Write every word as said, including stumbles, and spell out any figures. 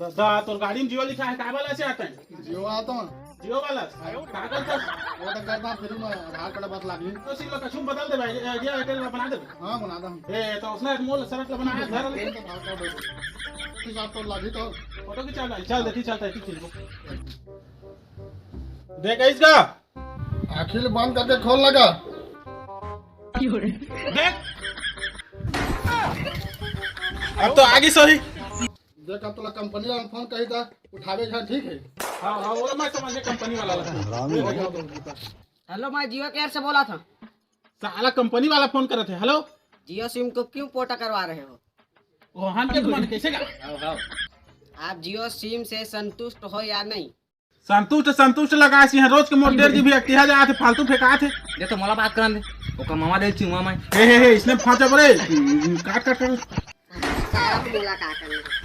दा, तोर गाड़ी में जियो लिखा है, का वाला से आता है? जियो आता हूँ। जियो वाला से? हाँ। का करता है? वो तो करता हूँ, फिर मैं आधार कार्ड बस लागी। तो सिम ला कछु बदल दे भाई, ए, जियो एयरटेल ला बना दे। हाँ, बना दे। ए, तो उसने मोल शर्ट ला बना है, घर वाले। ये तो बात कर दो। किस आप तो लागी तो। फोटो खिंचा ला, चल दे, खिंचा ले, खींच ले। देख इसका। आँखी ल बंद करके खोल लगा। देख। अब तो आगे सही। देख, अब तोला कंपनी वाला फोन कही था, उठावे के, ठीक है? हाँ, हाँ, वो मैं समझ गया, कंपनी वाला लगा। हेलो, मैं जियो केयर से बोला था। साला कंपनी वाला फोन करत है। हेलो, जियो सिम को क्यों पोर्ट करवा रहे हो? ओहन के तुमन कैसे का? आओ, आओ। आप जियो सिम से संतुष्ट हो या नहीं? संतुष्ट, संतुष्ट लगा सी है, रोज के मोर डेढ़ जीबी एक्टिहा जात है, फालतू फेंकात है। दे तो मोला बात करन दे, ओकर मामा दे चुमा मैं। हे, हे, हे, इसने फांचा बरे, काट, काट, काट। सारा तो बोला का करना।